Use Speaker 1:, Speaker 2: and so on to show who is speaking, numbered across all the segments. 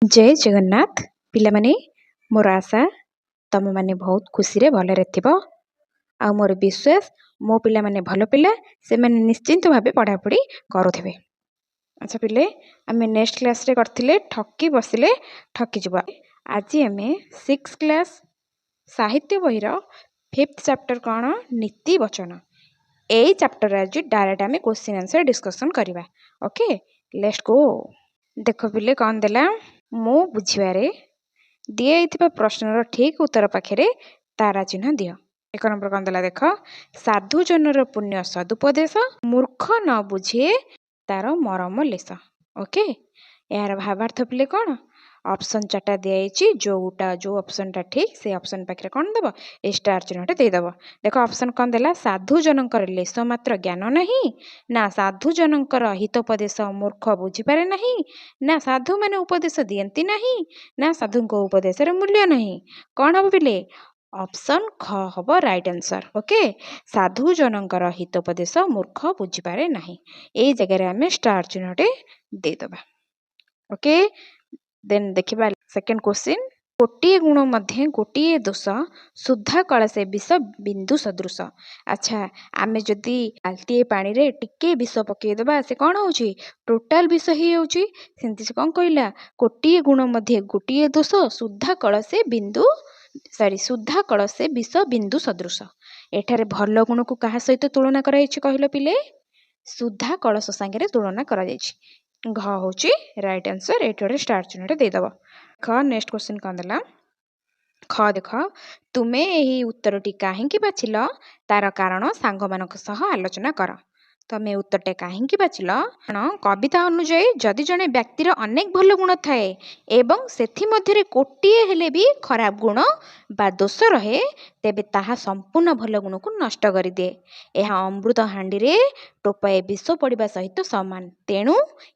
Speaker 1: ଜୟ ଜଗନ୍ନାଥ ପିଲାମାନେ। ମୋର ଆଶା, ତମେମାନେ ବହୁତ ଖୁସିରେ ଭଲରେ ଥିବ। ଆଉ ମୋର ବିଶ୍ୱାସ, ମୋ ପିଲାମାନେ ଭଲ ପିଲା, ସେମାନେ ନିଶ୍ଚିନ୍ତ ଭାବେ ପଢ଼ାପଢ଼ି କରୁଥିବେ। ଆଚ୍ଛା ପିଲେ, ଆମେ ନେକ୍ସଟ କ୍ଲାସ୍ରେ କରିଥିଲେ ଠକି ବସିଲେ ଠକିଯିବ। ଆଜି ଆମେ ସିକ୍ସ କ୍ଲାସ୍ ସାହିତ୍ୟ ବହିର ଫିଫ୍ଥ ଚାପ୍ଟର କ'ଣ, ନୀତି ବଚନ, ଏଇ ଚାପ୍ଟରରେ ଆଜି ଡାଇରେକ୍ଟ ଆମେ କୋଶ୍ଚିନ୍ ଆନ୍ସର୍ ଡିସ୍କସନ୍ କରିବା। Okay, let's go. ଦେଖ ପିଲେ, କ'ଣ ଦେଲା? ମୁଁ ବୁଝିବାରେ ଦିଆଯାଇଥିବା ପ୍ରଶ୍ନର ଠିକ୍ ଉତ୍ତର ପାଖରେ ତାରା ଚିହ୍ନ ଦିଅ। ଏକ ନମ୍ବର କ'ଣ ଦେଲା ଦେଖ। ସାଧୁଜନର ପୁଣ୍ୟ ସଦୁପଦେଶ, ମୂର୍ଖ ନ ବୁଝେ ତାର ମରମ ଲେଶ। ଓକେ, ଏହାର ଭାବାର୍ଥ ପିଲେ କ'ଣ? ଅପସନ୍ ଚାରିଟା ଦିଆଯାଇଛି। ଯେଉଁଟା ଯେଉଁ ଅପସନ୍ଟା ଠିକ୍, ସେ ଅପସନ୍ ପାଖରେ କ'ଣ ଦେବ? ଏ ଷ୍ଟାର ଚିହ୍ନଟେ ଦେଇଦେବ। ଦେଖ, ଅପସନ୍ କ'ଣ ଦେଲା? ସାଧୁଜନଙ୍କର ଲେଶ ମାତ୍ର ଜ୍ଞାନ ନାହିଁ, ନା ସାଧୁଜନଙ୍କର ହିତୋପଦେଶ ମୂର୍ଖ ବୁଝିପାରେ ନାହିଁ, ନା ସାଧୁମାନେ ଉପଦେଶ ଦିଅନ୍ତି ନାହିଁ, ନା ସାଧୁଙ୍କ ଉପଦେଶରେ ମୂଲ୍ୟ ନାହିଁ। କ'ଣ ହେବ ପିଲେ? ଅପସନ୍ ଖ ହେବ ରାଇଟ୍ ଆନ୍ସର୍। ଓକେ, ସାଧୁଜନଙ୍କର ହିତୋପଦେଶ ମୂର୍ଖ ବୁଝିପାରେ ନାହିଁ। ଏଇ ଜାଗାରେ ଆମେ ଷ୍ଟାର ଚିହ୍ନଟେ ଦେଇଦେବା। ଓକେ, ଦେନ୍ ଦେଖିବା ସେକେଣ୍ଡ କୋଶ୍ଚିନ୍। ଗୋଟିଏ ଗୁଣ ମଧ୍ୟ ଗୋଟିଏ ଦୋଷ, ସୁଧା କଳସେ ବିଷ ବିନ୍ଦୁ ସଦୃଶ। ଆଚ୍ଛା, ଆମେ ଯଦି ବାଲ୍ଟିଏ ପାଣିରେ ଟିକେ ବିଷ ପକାଇଦେବା, ସେ କ'ଣ ହେଉଛି? ଟୋଟାଲ ବିଷ ହେଇଯାଉଛି। ସେମିତି ସେ କ'ଣ କହିଲା? ଗୋଟିଏ ଗୁଣ ମଧ୍ୟ ଗୋଟିଏ ଦୋଷ, ସୁଧା କଳସେ ବିନ୍ଦୁ, ସରି, ସୁଧା କଳସେ ବିଷ ବିନ୍ଦୁ ସଦୃଶ। ଏଠାରେ ଭଲ ଗୁଣକୁ କାହା ସହିତ ତୁଳନା କରାଯାଇଛି କହିଲ ପିଲେ? ସୁଧା କଳସ ସାଙ୍ଗରେ ତୁଳନା କରାଯାଇଛି। ଘ ହେଉଛି ରାଇଟ୍ ଆନ୍ସର୍। ଏଇଠି ଗୋଟେ ଷ୍ଟାର ଚିହ୍ନଟେ ଦେଇଦେବ। ଖ, ନେକ୍ସଟ କ୍ୱେଶ୍ଚିନ୍ କ'ଣ ଦେଲା? ଖ ଦେଖ। ତୁମେ ଏହି ଉତ୍ତରଟି କାହିଁକି ବାଛିଲ, ତାର କାରଣ ସାଙ୍ଗମାନଙ୍କ ସହ ଆଲୋଚନା କର। ତମେ ଉତ୍ତରଟା କାହିଁକି ବାଛିଲ? କାରଣ କବିତା ଅନୁଯାୟୀ ଯଦି ଜଣେ ବ୍ୟକ୍ତିର ଅନେକ ଭଲ ଗୁଣ ଥାଏ ଏବଂ ସେଥିମଧ୍ୟରେ ଗୋଟିଏ ହେଲେ ବି ଖରାପ ଗୁଣ ବା ଦୋଷ ରହେ, ତେବେ ତାହା ସମ୍ପୂର୍ଣ୍ଣ ଭଲ ଗୁଣକୁ ନଷ୍ଟ କରିଦିଏ। ଏହା ଅମୃତ ହାଣ୍ଡିରେ ଟୋପାଏ ବିଷ ପଡ଼ିବା ସହିତ ସମାନ। ତେଣୁ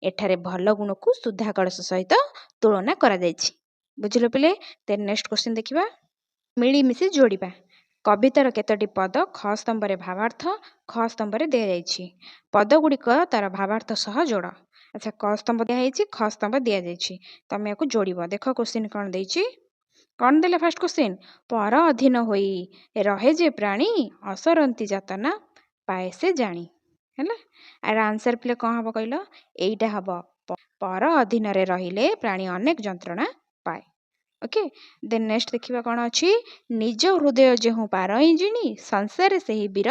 Speaker 1: ଏଠାରେ ଭଲ ଗୁଣକୁ ସୁଧା କଳସ ସହିତ ତୁଳନା କରାଯାଇଛି। ବୁଝିଲ ପିଲେ? ଦେନ୍ ନେକ୍ସଟ କ୍ୱେଶ୍ଚିନ୍ ଦେଖିବା। ମିଳିମିଶି ଯୋଡ଼ିବା। କବିତାର କେତୋଟି ପଦ ଖ ସ୍ତମ୍ଭରେ ଭାବାର୍ଥ ଖ ସ୍ତମ୍ଭରେ ଦିଆଯାଇଛି। ପଦଗୁଡ଼ିକ ତାର ଭାବାର୍ଥ ସହ ଯୋଡ଼। ଆଚ୍ଛା, କ ସ୍ତମ୍ଭ ଦିଆହେଇଛି, ଖ ସ୍ତମ୍ଭ ଦିଆଯାଇଛି, ତମେ ୟାକୁ ଯୋଡ଼ିବ। ଦେଖ, କ୍ୱେଶ୍ଚିନ୍ କ'ଣ ଦେଇଛି? କ'ଣ ଦେଲେ ଫାର୍ଷ୍ଟ କ୍ୱେଶ୍ଚିନ୍? ପର ଅଧୀନ ହୋଇ ରହେ ଯେ ପ୍ରାଣୀ, ଅସରନ୍ତି ଯାତନା ପାଏ ସେ ଜାଣି। ହେଲା, ଆର ଆନ୍ସର୍ ପିଲେ କ'ଣ ହେବ କହିଲ? ଏଇଟା ହେବ, ପର ଅଧୀନରେ ରହିଲେ ପ୍ରାଣୀ ଅନେକ ଯନ୍ତ୍ରଣା ପାଏ। ଓକେ, ଦେନ୍ ନେକ୍ସଟ ଦେଖିବା କ'ଣ ଅଛି। ନିଜ ହୃଦୟ ଯେହୁଁ ପାରଇ ଜିଣି, ସଂସାରେ ସେହି ବୀର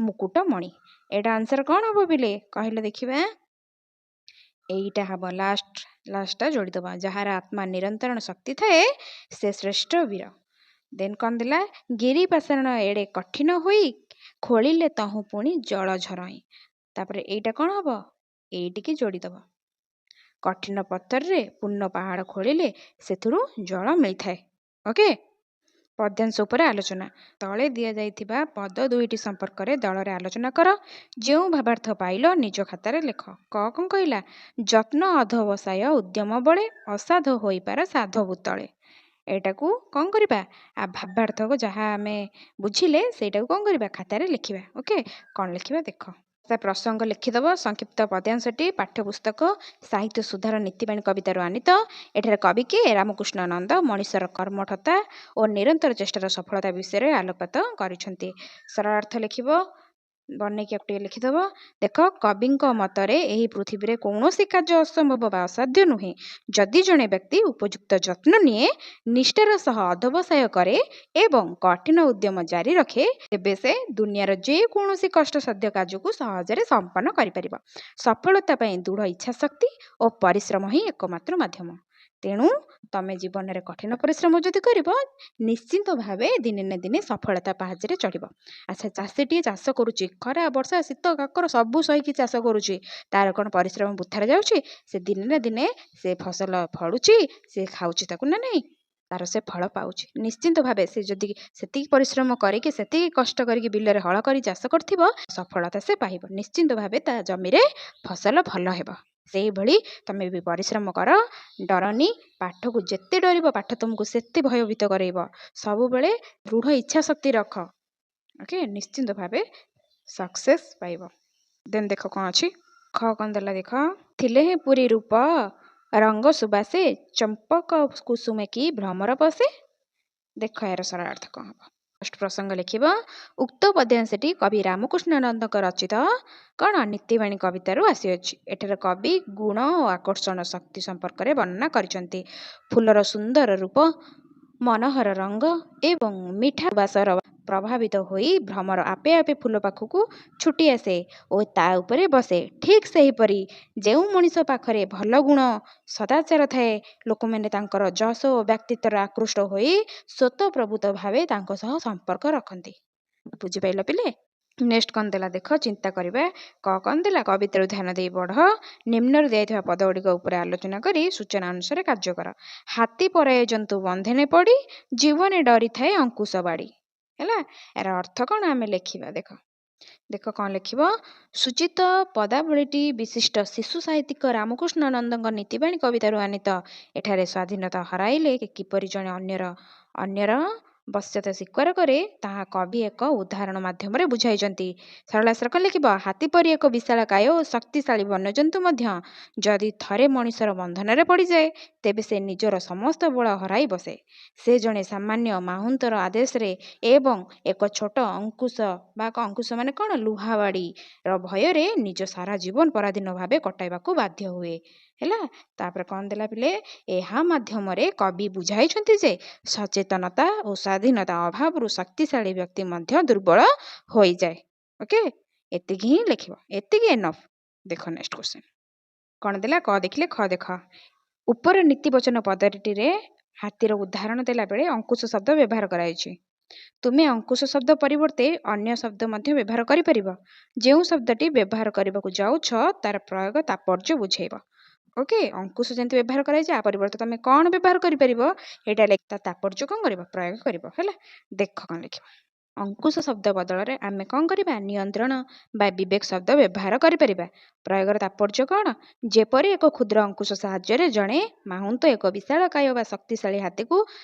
Speaker 1: ମୁକୁଟମଣି। ଏଇଟା ଆନ୍ସର୍ କ'ଣ ହେବ ପିଲେ କହିଲେ ଦେଖିବା? ଏଇଟା ହେବ, ଲାଷ୍ଟ ଲାଷ୍ଟଟା ଯୋଡ଼ିଦେବା। ଯାହାର ଆତ୍ମା ନିରନ୍ତର ଶକ୍ତି ଥାଏ, ସେ ଶ୍ରେଷ୍ଠ ବୀର। ଦେନ୍ କ'ଣ ଦେଲା? ଗିରି ପାଷାଣ ଏଡ଼େ କଠିନ ହୋଇ, ଖୋଳିଲେ ତହୁଁ ପୁଣି ଜଳ ଝରଇଁ। ତାପରେ ଏଇଟା କ'ଣ ହେବ? ଏଇଟିକି ଯୋଡ଼ିଦେବ। କଠିନ ପଥରରେ ପୂର୍ଣ୍ଣ ପାହାଡ଼ ଖୋଳିଲେ ସେଥିରୁ ଜଳ ମିଳିଥାଏ। ଓକେ, ପଦ୍ୟାଂଶ ଉପରେ ଆଲୋଚନା। ତଳେ ଦିଆଯାଇଥିବା ପଦ ଦୁଇଟି ସମ୍ପର୍କରେ ଦଳରେ ଆଲୋଚନା କର। ଯେଉଁ ଭାବାର୍ଥ ପାଇଲ, ନିଜ ଖାତାରେ ଲେଖ। କ କ'ଣ କହିଲା? ଯତ୍ନ ଅଧ୍ୟବସାୟ ଉଦ୍ୟମ ବଳେ, ଅସାଧ ହୋଇପାର ସାଧ ଭୂତଳେ। ଏଇଟାକୁ କ'ଣ କରିବା? ଆ ଭାବାର୍ଥକୁ ଯାହା ଆମେ ବୁଝିଲେ, ସେଇଟାକୁ କ'ଣ କରିବା? ଖାତାରେ ଲେଖିବା। ଓକେ, କ'ଣ ଲେଖିବା ଦେଖ। ତା ପ୍ରସଙ୍ଗ ଲେଖିଦେବ। ସଂକ୍ଷିପ୍ତ ପଦ୍ୟାଂଶଟି ପାଠ୍ୟପୁସ୍ତକ ସାହିତ୍ୟ ସୁଧାର ନୀତିବାଣୀ କବିତାରୁ ଆନିତ। ଏଠାରେ କବି କିଏ? ରାମକୃଷ୍ଣ ନନ୍ଦ ମଣିଷର କର୍ମଠତା ଓ ନିରନ୍ତର ଚେଷ୍ଟାର ସଫଳତା ବିଷୟରେ ଆଲୋକପାତ କରିଛନ୍ତି। ସରଳାର୍ଥ ଲେଖିବ, ବନେଇକି ଟିକେ ଲେଖିଦେବ। ଦେଖ, କବିଙ୍କ ମତରେ ଏହି ପୃଥିବୀରେ କୌଣସି କାର୍ଯ୍ୟ ଅସମ୍ଭବ ବା ଅସାଧ୍ୟ ନୁହେଁ। ଯଦି ଜଣେ ବ୍ୟକ୍ତି ଉପଯୁକ୍ତ ଯତ୍ନ ନିଏ, ନିଷ୍ଠାର ସହ ଅଧ୍ୟବସାୟ କରେ ଏବଂ କଠିନ ଉଦ୍ୟମ ଜାରି ରଖେ, ତେବେ ସେ ଦୁନିଆର ଯେକୌଣସି କଷ୍ଟସାଧ୍ୟ କାର୍ଯ୍ୟକୁ ସହଜରେ ସମ୍ପନ୍ନ କରିପାରିବ। ସଫଳତା ପାଇଁ ଦୃଢ଼ ଇଚ୍ଛାଶକ୍ତି ଓ ପରିଶ୍ରମ ହିଁ ଏକମାତ୍ର ମାଧ୍ୟମ। ତେଣୁ ତମେ ଜୀବନରେ କଠିନ ପରିଶ୍ରମ ଯଦି କରିବ, ନିଶ୍ଚିନ୍ତ ଭାବେ ଦିନେ ନା ଦିନେ ସଫଳତା ପାହାଚରେ ଚଢ଼ିବ। ଆଚ୍ଛା, ଚାଷୀଟିଏ ଚାଷ କରୁଛି, ଖରା, ବର୍ଷା, ଶୀତ, କାକର ସବୁ ସହିକି ଚାଷ କରୁଛି। ତାର କ'ଣ ପରିଶ୍ରମ ବୃଥାରେ ଯାଉଛି? ସେ ଦିନେ ନା ଦିନେ ସେ ଫସଲ ଫଳୁଛି, ସେ ଖାଉଛି ତାକୁ ନା ନାହିଁ? ତାର ସେ ଫଳ ପାଉଛି। ନିଶ୍ଚିନ୍ତ ଭାବେ ସେ ଯଦି ସେତିକି ପରିଶ୍ରମ କରିକି, ସେତିକି କଷ୍ଟ କରିକି ବିଲରେ ହଳ କରି ଚାଷ କରିଥିବ, ସଫଳତା ସେ ପାଇବ। ନିଶ୍ଚିନ୍ତ ଭାବେ ତା ଜମିରେ ଫସଲ ଭଲ ହେବ। ସେଇଭଳି ତମେ ବି ପରିଶ୍ରମ କର, ଡରନି। ପାଠକୁ ଯେତେ ଡରିବ, ପାଠ ତୁମକୁ ସେତେ ଭୟଭୀତ କରେଇବ। ସବୁବେଳେ ଦୃଢ଼ ଇଚ୍ଛା ଶକ୍ତି ରଖ। ଓକେ, ନିଶ୍ଚିନ୍ତ ଭାବେ ସକ୍ସେସ୍ ପାଇବ। ଦେନ୍ ଦେଖ କ'ଣ ଅଛି। ଖ କ'ଣ ଦେଲା ଦେଖ। ଥିଲେ ହେଁ ପୁରୀ ରୂପ ରଙ୍ଗ ସୁବାସେ ଚମ୍ପକ କୁସୁମେ କି ଭ୍ରମର ବସେ। ଦେଖ ଏହାର ସରଳ ଅର୍ଥ କ'ଣ ହେବ। ଫାଷ୍ଟ ପ୍ରସଙ୍ଗ ଲେଖିବ। ଉକ୍ତ ପଦ୍ୟାଂଶଟି କବି ରାମକୃଷ୍ଣ ନନ୍ଦଙ୍କ ରଚିତ କ'ଣ ନୀତିବାଣୀ କବିତାରୁ ଆସିଅଛି। ଏଠାରେ କବି ଗୁଣ ଓ ଆକର୍ଷଣ ଶକ୍ତି ସମ୍ପର୍କରେ ବର୍ଣ୍ଣନା କରିଛନ୍ତି। ଫୁଲର ସୁନ୍ଦର ରୂପ, ମନୋହର ରଙ୍ଗ ଏବଂ ମିଠା ବାସର ପ୍ରଭାବିତ ହୋଇ ଭ୍ରମର ଆପେ ଆପେ ଫୁଲ ପାଖକୁ ଛୁଟି ଆସେ ଓ ତା ଉପରେ ବସେ। ଠିକ୍ ସେହିପରି ଯେଉଁ ମଣିଷ ପାଖରେ ଭଲ ଗୁଣ, ସଦାଚାର ଥାଏ, ଲୋକମାନେ ତାଙ୍କର ଯଶ ଓ ବ୍ୟକ୍ତିତ୍ୱରେ ଆକୃଷ୍ଟ ହୋଇ ସ୍ୱତଃପ୍ରବୃତ୍ତ ଭାବେ ତାଙ୍କ ସହ ସମ୍ପର୍କ ରଖନ୍ତି। ବୁଝିପାରିଲ ପିଲେ? ନେକ୍ସଟ କ'ଣ ଦେଲା ଦେଖ, ଚିନ୍ତା କରିବା। କ କ'ଣ ଦେଲା? କବିତାରୁ ଧ୍ୟାନ ଦେଇ ପଢ଼। ନିମ୍ନରେ ଦିଆଯାଇଥିବା ପଦଗୁଡ଼ିକ ଉପରେ ଆଲୋଚନା କରି ସୂଚନା ଅନୁସାରେ କାର୍ଯ୍ୟ କର। ହାତୀ ପରାୟ ଜନ୍ତୁ ବନ୍ଧନେ ପଡ଼ି, ଜୀବନେ ଡରିଥାଏ ଅଙ୍କୁଶ ବାଡ଼ି। ହେଲା, ଏହାର ଅର୍ଥ କ'ଣ ଆମେ ଲେଖିବା। ଦେଖ ଦେଖ କ'ଣ ଲେଖିବ। ସୂଚିତ ପଦାବଳୀଟି ବିଶିଷ୍ଟ ଶିଶୁ ସାହିତ୍ୟିକ ରାମକୃଷ୍ଣ ନନ୍ଦଙ୍କ ନୀତିବାଣୀ କବିତାରୁ ଆନିତ। ଏଠାରେ ସ୍ୱାଧୀନତା ହରାଇଲେ କିପରି ଜଣେ ଅନ୍ୟର ବଶ୍ୟତା ସ୍ୱୀକାର କରେ, ତାହା କବି ଏକ ଉଦାହରଣ ମାଧ୍ୟମରେ ବୁଝାଇଛନ୍ତି। ସରଳାଶ୍ର କ'ଣ ଲେଖିବ? ହାତୀ ପରି ଏକ ବିଶାଳକାୟ ଓ ଶକ୍ତିଶାଳୀ ବନ୍ୟଜନ୍ତୁ ମଧ୍ୟ ଯଦି ଥରେ ମଣିଷର ବନ୍ଧନରେ ପଡ଼ିଯାଏ, ତେବେ ସେ ନିଜର ସମସ୍ତ ବଳ ହରାଇ ବସେ। ସେ ଜଣେ ସାମାନ୍ୟ ମାହୁନ୍ତର ଆଦେଶରେ ଏବଂ ଏକ ଛୋଟ ଅଙ୍କୁଶ ବା ଅଙ୍କୁଶ ମାନେ କ'ଣ ଲୁହାବାଡ଼ିର ଭୟରେ ନିଜ ସାରା ଜୀବନ ପରାଧୀନ ଭାବେ କଟାଇବାକୁ ବାଧ୍ୟ ହୁଏ। ହେଲା, ତାପରେ କ'ଣ ଦେଲା ପିଲେ? ଏହା ମାଧ୍ୟମରେ କବି ବୁଝାଇଛନ୍ତି ଯେ ସଚେତନତା ଓ ସ୍ୱାଧୀନତା ଅଭାବରୁ ଶକ୍ତିଶାଳୀ ବ୍ୟକ୍ତି ମଧ୍ୟ ଦୁର୍ବଳ ହୋଇଯାଏ। ଓକେ, ଏତିକି ହିଁ ଲେଖିବ, ଏତିକି ଏନଫ୍। ଦେଖ ନେକ୍ସଟ କ୍ୱେଶ୍ଚନ କ'ଣ ଦେଲା? କ ଦେଖିଲେ ଖ ଦେଖ। ଉପର ନୀତିବଚନ ପଦଟିରେ ହାତୀର ଉଦାହରଣ ଦେଲା ବେଳେ ଅଙ୍କୁଶ ଶବ୍ଦ ବ୍ୟବହାର କରାଯାଇଛି। ତୁମେ ଅଙ୍କୁଶ ଶବ୍ଦ ପରିବର୍ତ୍ତେ ଅନ୍ୟ ଶବ୍ଦ ମଧ୍ୟ ବ୍ୟବହାର କରିପାରିବ। ଯେଉଁ ଶବ୍ଦଟି ବ୍ୟବହାର କରିବାକୁ ଯାଉଛ ତାର ପ୍ରୟୋଗ ତାତ୍ପର୍ଯ୍ୟ ବୁଝେଇବ। ଓକେ, ଅଙ୍କୁଶ ଯେମିତି ବ୍ୟବହାର କରାଯାଇଛି, ଆ ପରିବର୍ତ୍ତେ ତମେ କ'ଣ ବ୍ୟବହାର କରିପାରିବ ଏଇଟା ତା ତାତ୍ପର୍ଯ୍ୟ କ'ଣ କରିବ, ପ୍ରୟୋଗ କରିବ। ହେଲା, ଦେଖ କ'ଣ ଲେଖିବ। ଅଙ୍କୁଶ ଶବ୍ଦ ବଦଳରେ ଆମେ କ'ଣ କରିବା? ନିୟନ୍ତ୍ରଣ ବା ବିବେକ ଶବ୍ଦ ବ୍ୟବହାର କରିପାରିବା। ପ୍ରୟୋଗର ତାତ୍ପର୍ଯ୍ୟ କ'ଣ? ଯେପରି ଏକ କ୍ଷୁଦ୍ର ଅଙ୍କୁଶ ସାହାଯ୍ୟରେ ଜଣେ ମାହୁନ୍ତ ଏକ ବିଶାଳକାୟ ବା ଶକ୍ତିଶାଳୀ ହାତୀକୁ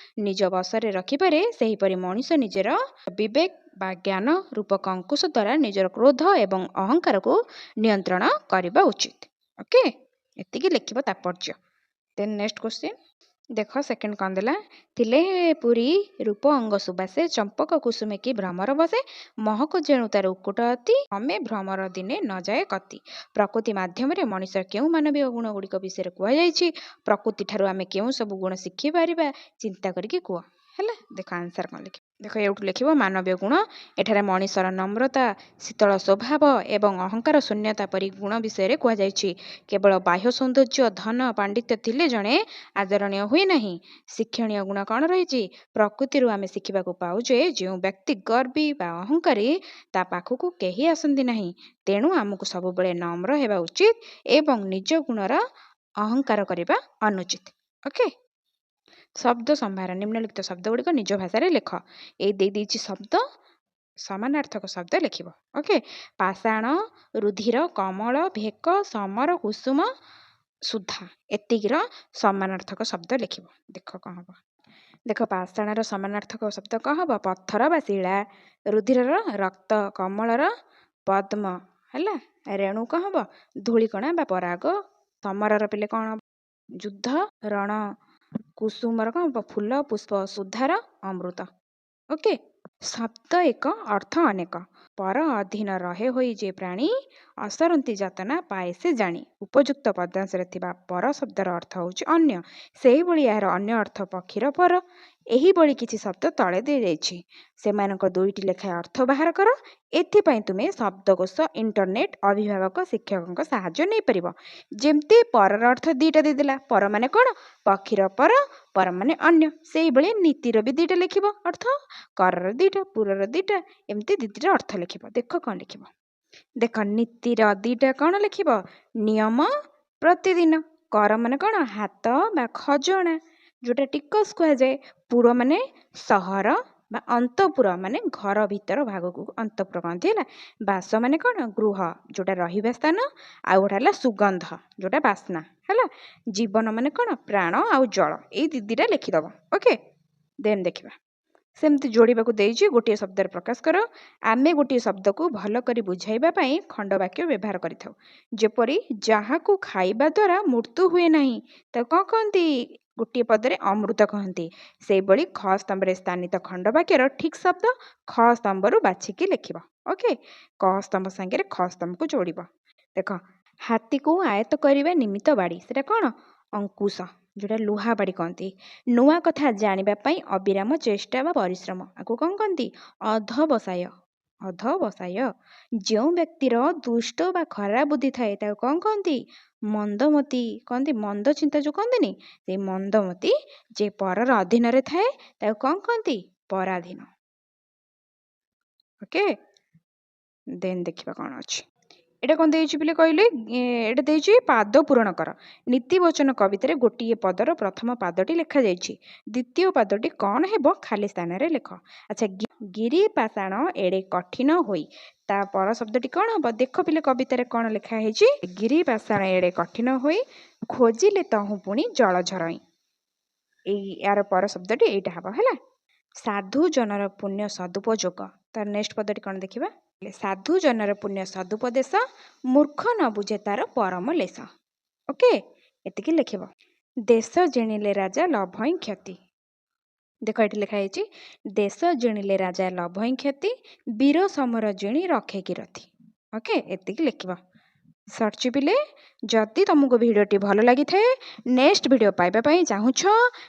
Speaker 1: ନିଜ ବଶରେ ରଖିପାରେ, ସେହିପରି ମଣିଷ ନିଜର ବିବେକ ବା ଜ୍ଞାନ ରୂପକ ଅଙ୍କୁଶ ଦ୍ୱାରା ନିଜର କ୍ରୋଧ ଏବଂ ଅହଙ୍କାରକୁ ନିୟନ୍ତ୍ରଣ କରିବା ଉଚିତ। ଓକେ, ଏତିକି ଲେଖିବ ତାତ୍ପର୍ଯ୍ୟ। ଦେନ୍ ନେକ୍ସଟ କ୍ୱେଶ୍ଚିନ୍ ଦେଖ, ସେକେଣ୍ଡ କ'ଣ ଦେଲା? ଥିଲେ ପୁରୀ ରୂପ ଅଙ୍ଗ ସୁବାସେ, ଚମ୍ପକ କୁସୁମେ କି ଭ୍ରମର ବସେ, ମହକ ଯେଣୁ ତାର ଉକୁଟ ଅତି, ଆମେ ଭ୍ରମର ଦିନେ ନ ଯାଏ କତି। ପ୍ରକୃତି ମାଧ୍ୟମରେ ମଣିଷର କେଉଁ ମାନବୀୟ ଗୁଣ ଗୁଡ଼ିକ ବିଷୟରେ କୁହାଯାଇଛି? ପ୍ରକୃତି ଠାରୁ ଆମେ କେଉଁ ସବୁ ଗୁଣ ଶିଖିପାରିବା? ଚିନ୍ତା କରିକି କୁହ। ହେଲା, ଦେଖ ଆନ୍ସର କ'ଣ ଲେଖିବ। ଦେଖ ଏଇଠୁ ଲେଖିବ ମାନବୀୟ ଗୁଣ। ଏଠାରେ ମଣିଷର ନମ୍ରତା, ଶୀତଳ ସ୍ୱଭାବ ଏବଂ ଅହଙ୍କାର ଶୂନ୍ୟତା ପରି ଗୁଣ ବିଷୟରେ କୁହାଯାଇଛି। କେବଳ ବାହ୍ୟ ସୌନ୍ଦର୍ଯ୍ୟ, ଧନ, ପାଣ୍ଡିତ୍ୟ ଥିଲେ ଜଣେ ଆଦରଣୀୟ ହୁଏ ନାହିଁ। ଶିକ୍ଷଣୀୟ ଗୁଣ କ'ଣ ରହିଛି? ପ୍ରକୃତିରୁ ଆମେ ଶିଖିବାକୁ ପାଉ ଯେ ଯେଉଁ ବ୍ୟକ୍ତି ଗର୍ବୀ ବା ଅହଙ୍କାରୀ, ତା ପାଖକୁ କେହି ଆସନ୍ତି ନାହିଁ। ତେଣୁ ଆମକୁ ସବୁବେଳେ ନମ୍ର ହେବା ଉଚିତ ଏବଂ ନିଜ ଗୁଣର ଅହଙ୍କାର କରିବା ଅନୁଚିତ। ଓକେ, ଶବ୍ଦ ସମ୍ଭାର। ନିମ୍ନଲିଖିତ ଶବ୍ଦ ଗୁଡ଼ିକ ନିଜ ଭାଷାରେ ଲେଖ। ଏଇ ଦେଇଦେଇଛି ଶବ୍ଦ, ସମାନାର୍ଥକ ଶବ୍ଦ ଲେଖିବ। ଓକେ, ପାଷାଣ, ରୁଧିର, କମଳ, ଭେକ, ସମର, କୁସୁମ, ସୁଧା, ଏତିକିର ସମାନାର୍ଥକ ଶବ୍ଦ ଲେଖିବ। ଦେଖ କ'ଣ ହବ। ଦେଖ ପାଷାଣର ସମାନାର୍ଥକ ଶବ୍ଦ କ'ଣ ହବ? ପଥର ବା ଶିଳା। ରୁଧିରର ରକ୍ତ, କମଳର ପଦ୍ମ। ହେଲା, ରେଣୁ କ'ଣ ହବ? ଧୂଳିକଣା ବା ପରାଗ। ସମରର ପିଲେ କ'ଣ ହବ? ଯୁଦ୍ଧ, ରଣ। କୁସୁମର କ'ଣ ହବ? ଫୁଲ, ପୁଷ୍ପ। ସୁଧାର ଅମୃତ। ଓକେ, ଶବ୍ଦ ଏକ ଅର୍ଥ ଅନେକ। ପର ଅଧୀନ ରହେ ହୋଇ ଯେ ପ୍ରାଣୀ, ଅସରନ୍ତି ଯାତନା ପାଏ ସେ ଜାଣି। ଉପଯୁକ୍ତ ପଦ୍ୟାଂଶରେ ଥିବା ପର ଶବ୍ଦର ଅର୍ଥ ହେଉଛି ଅନ୍ୟ। ସେହିଭଳି ଏହାର ଅନ୍ୟ ଅର୍ଥ ପକ୍ଷୀର ପର। ଏହିଭଳି କିଛି ଶବ୍ଦ ତଳେ ଦିଆଯାଇଛି, ସେମାନଙ୍କ ଦୁଇଟି ଲେଖାଏଁ ଅର୍ଥ ବାହାର କର। ଏଥିପାଇଁ ତୁମେ ଶବ୍ଦକୋଷ, ଇଣ୍ଟରନେଟ୍, ଅଭିଭାବକ, ଶିକ୍ଷକଙ୍କ ସାହାଯ୍ୟ ନେଇପାରିବ। ଯେମିତି ପରର ଅର୍ଥ ଦୁଇଟା ଦେଇଦେଲା, ପର ମାନେ କ'ଣ? ପକ୍ଷୀର ପର, ପର ମାନେ ଅନ୍ୟ। ସେଇଭଳି ନୀତିର ବି ଦୁଇଟା ଲେଖିବ ଅର୍ଥ, କରର ଦୁଇଟା, ପୁରର ଦୁଇଟା, ଏମିତି ଦୁଇ ଦୁଇଟା ଅର୍ଥ ଲେଖିବ। ଦେଖ କ'ଣ ଲେଖିବ। ଦେଖ ନୀତିର ଦୁଇଟା କ'ଣ ଲେଖିବ? ନିୟମ, ପ୍ରତିଦିନ। କର ମାନେ କ'ଣ? ହାତ ବା ଖଜଣା, ଯେଉଁଟା ଟିକସ କୁହାଯାଏ। ପୁର ମାନେ ସହର ବା ଅନ୍ତପୁର, ମାନେ ଘର ଭିତର ଭାଗକୁ ଅନ୍ତପୁର କହନ୍ତି। ହେଲା, ବାସ ମାନେ କ'ଣ? ଗୃହ, ଯେଉଁଟା ରହିବା ସ୍ଥାନ। ଆଉ ଗୋଟେ ହେଲା ସୁଗନ୍ଧ, ଯେଉଁଟା ବାସ୍ନା। ହେଲା, ଜୀବନ ମାନେ କ'ଣ? ପ୍ରାଣ ଆଉ ଜଳ। ଏଇ ଦୁଇ ଦୁଇଟା ଲେଖିଦେବ। ଓକେ, ଦେନ୍ ଦେଖିବା। ସେମିତି ଯୋଡ଼ିବାକୁ ଦେଇଛି, ଗୋଟିଏ ଶବ୍ଦରେ ପ୍ରକାଶ କର। ଆମେ ଗୋଟିଏ ଶବ୍ଦକୁ ଭଲ କରି ବୁଝାଇବା ପାଇଁ ଖଣ୍ଡବାକ୍ୟ ବ୍ୟବହାର କରିଥାଉ। ଯେପରି, ଯାହାକୁ ଖାଇବା ଦ୍ୱାରା ମୃତ୍ୟୁ ହୁଏ ନାହିଁ ତାକୁ କ'ଣ କହନ୍ତି? ଗୋଟିଏ ପଦରେ ଅମୃତ କହନ୍ତି। ସେଇଭଳି ଖ ସ୍ତମ୍ଭରେ ସ୍ଥାନିତ ଖଣ୍ଡବାକ୍ୟର ଠିକ୍ ଶବ୍ଦ ଖ ସ୍ତମ୍ଭରୁ ବାଛିକି ଲେଖିବ। ଓକେ, କ ସ୍ତମ୍ଭ ସାଙ୍ଗରେ ଖ ସ୍ତମ୍ଭକୁ ଯୋଡ଼ିବ। ଦେଖ, ହାତୀକୁ ଆୟତ୍ତ କରିବା ନିମିତ୍ତ ବାଡ଼ି, ସେଟା କ'ଣ? ଅଙ୍କୁଶ, ଯେଉଁଟା ଲୁହା ବାଡ଼ି କହନ୍ତି। ନୂଆ କଥା ଜାଣିବା ପାଇଁ ଅବିରାମ ଚେଷ୍ଟା ବା ପରିଶ୍ରମ, ଆକୁ କ'ଣ କହନ୍ତି? ଅଧବସାୟ, ଅଧବସାୟ। ଯେଉଁ ବ୍ୟକ୍ତିର ଦୁଷ୍ଟ ବା ଖରାପ ବୁଦ୍ଧି ଥାଏ ତାକୁ କ'ଣ କହନ୍ତି? ମନ୍ଦମତି କହନ୍ତି। ମନ୍ଦ ଚିନ୍ତା ଯେଉଁ କହନ୍ତିନି, ସେଇ ମନ୍ଦମତି। ଯେ ପରର ଅଧୀନରେ ଥାଏ ତାକୁ କ'ଣ କହନ୍ତି? ପରାଧୀନ। ଓକେ, ଦେନ୍ ଦେଖିବା କ'ଣ ଅଛି। ଏଇଟା କ'ଣ ଦେଇଛି ବୋଲି କହିଲେ? ଏଇଟା ଦେଇଛି ପାଦ ପୂରଣ କର। ନୀତିବଚନ କବିତାରେ ଗୋଟିଏ ପଦର ପ୍ରଥମ ପାଦଟି ଲେଖାଯାଇଛି, ଦ୍ୱିତୀୟ ପାଦଟି କ'ଣ ହେବ ଖାଲି ସ୍ଥାନରେ ଲେଖ। ଆଚ୍ଛା, ଗିରି ପାଷାଣ ଏଡ଼େ କଠିନ ହୋଇ, ତା ପର ଶବ୍ଦଟି କ'ଣ ହେବ? ଦେଖ ପିଲେ, କବିତାରେ କ'ଣ ଲେଖା ହେଇଛି? ଗିରି ପାଷାଣ ଏଡ଼େ କଠିନ ହୋଇ, ଖୋଜିଲେ ତହୁଁ ପୁଣି ଜଳ ଝରଇଁ। ଏଇ ୟାର ପର ଶବ୍ଦଟି ଏଇଟା ହେବ। ହେଲା, ସାଧୁ ଜନର ପୁଣ୍ୟ ସଦୁପଯୋଗ। ତାର ନେକ୍ସଟ ପଦଟି କ'ଣ ଦେଖିବା। ସାଧୁ ଜନର ପୁଣ୍ୟ ସଦୁପଦେଶ, ମୂର୍ଖ ନ ବୁଝେ ତାର ପରମ ଲେଶ। ଓକେ, ଏତିକି ଲେଖିବ। ଦେଶ ଜିଣିଲେ ରାଜା ଲଭଇଁ କ୍ଷତି। ଦେଖ, ଏଠି ଲେଖା ହେଇଛି, ଦେଶ ଜିଣିଲେ ରାଜା ଲଭଇଁ କ୍ଷତି, ବୀର ସମର ଜିଣି ରଖେ ଗିରଥି। ଓକେ, ଏତିକି ଲେଖିବ। ସରିଛି ପିଲେ। ଯଦି ତୁମକୁ ଭିଡ଼ିଓଟି ଭଲ ଲାଗିଥାଏ, ନେକ୍ସଟ ଭିଡ଼ିଓ ପାଇବା ପାଇଁ ଚାହୁଁଛ,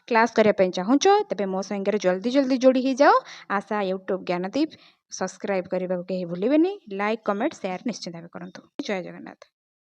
Speaker 1: କ୍ଲାସ୍ କରିବା ପାଇଁ ଚାହୁଁଛ, ତେବେ ମୋ ସାଙ୍ଗରେ ଜଲ୍ଦି ଜଲ୍ଦି ଯୋଡ଼ି ହେଇଯାଅ। ଆଶା ୟୁଟ୍ୟୁବ୍ ଜ୍ଞାନଦୀପ ସବସ୍କ୍ରାଇବ୍ କରିବାକୁ କେହି ଭୁଲିବେନି। ଲାଇକ୍, କମେଣ୍ଟ, ସେୟାର ନିଶ୍ଚିତ ଭାବେ କରନ୍ତୁ। ଜୟ ଜଗନ୍ନାଥ।